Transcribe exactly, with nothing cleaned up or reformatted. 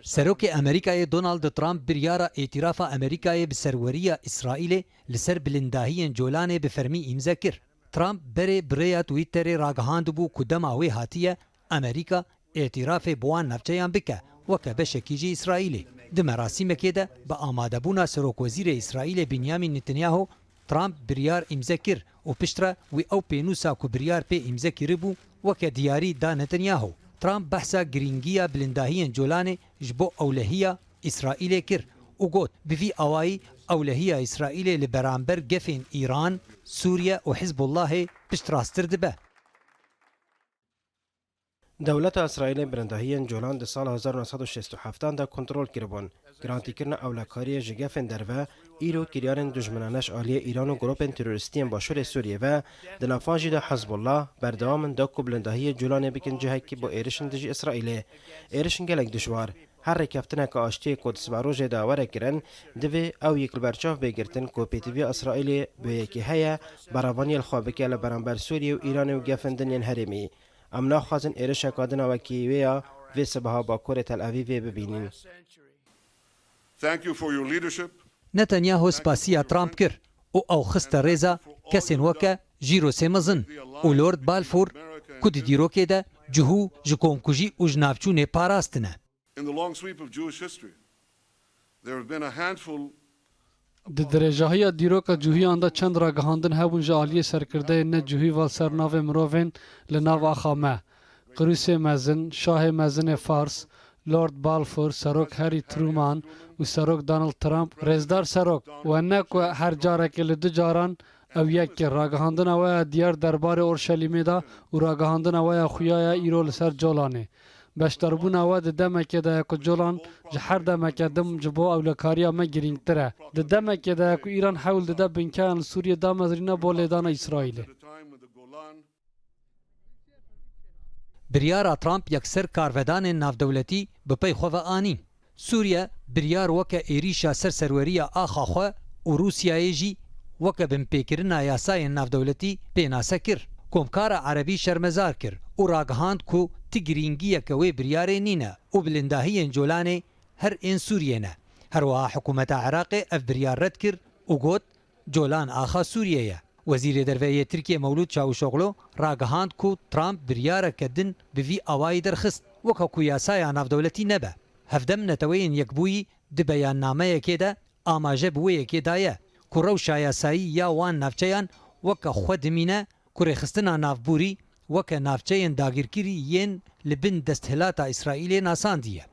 Serokê Amerîkayê Donald Trump biryara îtîrafa Amerîkayê bi serweriya Îsraîlê li ser bilindahiyên Colanê bi fermî îmze kir. Trump berê bi rêya Twitterê ragihandibû ku dema wê hatiye Amerîka îtîrafê bi wan navçeyan bike, weke beşekî jî Îsraîlê. Di merasîmekê de bi amadebûna Serokwezîrê Îsraîlê Benyamin Netanyahu, Trump biryar îmze kir û piştre wî ew pênûsa ku biryar pê îmze kiribû weke diyarî da Netanyahu. Trump behsa girîngiya bilindahiyên Colanê ji bo ewlehiya Îsraîlê kir û got, bi vî awayî ewlehiya Îsraîlê li beramber gefên Îran, Sûriye û Hizbullahê piştrastir dibe. Dewleta Îsraîlê birindahiyên Colan di sala hezar neh sed û şêst û heft de kontrol kiribûn. Girantîkirina ewlekariyê ji gefên derve, îro kiryarên dijminane ji aliyê Îran û grûpên terorîstî yên başûrê Sûriyê ve, di nava jî de Hezbollah, berdewam in da ku bilindahiyê Colanê bikin cihekî bo êrişin dijî Îsraîlê. Êrişin gelek dijwar. Her rêkeftineke aştiyê ku di siberojê de were kirin, divê ew yek li ber çav bê girtin ku pêtiviya Îsraîlê bi yekê heye, berevaniyê li xwe bike li beramber Sûriyê û Îranê û gefên din yên herêmî. Em naxwazin êrişeka din a wekî wê ya vê sibeha bakurê Tel Avîvê bibînin. Thank you for your leadership. Netanyahu spasiya Trump kir û ew xiste rêza kesên weke Jîrosê Mezin û Lord Balfour ku di dîrokê de cihû ji komkujî û ji navçûnê parastine. In the long sweep of Jewish history, there have been a handful Di dirêjahiya dîroka cihûyan de çend ragihandin hebûn ji aliyê serkirdeyên ne cihûyî ve li ser navê mirovên li nav axa me. Qirûsê Mezin, Şahê Mezinê Fars, Lord Balfour, Serok Harry Truman û Serok Donald Trump, Rêzdar Serok, we ne ku her carekê li du caran ew yek kir. Ragihandina we ya diyar derbarê Orşelîmê de û ragihandina we ya xuya ya îro li ser Colanê. Beşdarbûna we di demekê de ye ku Colan ji her demeke din ji bo ewlekariya me girîngtir e. Di demekê de ye ku Îran hewl dide binkeyan li Sûriyê damezrîne bo lêdana Îsraîlê. Biryara Trump yekser karvedanên navdewletî bi pey xwe ve anîn. Sûriye biryar weke êrîşa ser serweriya axa xwe û Rûsyayê jî weke binpêkirina yasayên navdewletî pênase kir. Komkara Erebî şermezar kir û ragihand ku ti girîngiyeke wê biryarê nîne û bilindahiyên Colanê her ên Sûriyê ne. Herwiha hikûmeta Iraqê ev biryar red kir û got, Colan axa Sûriyê ye. Wezîrê Derve yê Tirkiyê Mewlûd Çavuşoglu ragihand ku Trump biryareke din bi vî awayî derxist, weke ku yasaya navdewletî nebe. Hevdem Neteweyên Yekbûyî di beyannameyekê de amaje bi wê yekê daye ku rewşa yasayî ya wan navçeyan weke xwe dimîne ku rêxistina navborî weke navçeyên dagirkirî yên li bin desthilata Îsraîlê nasandiye.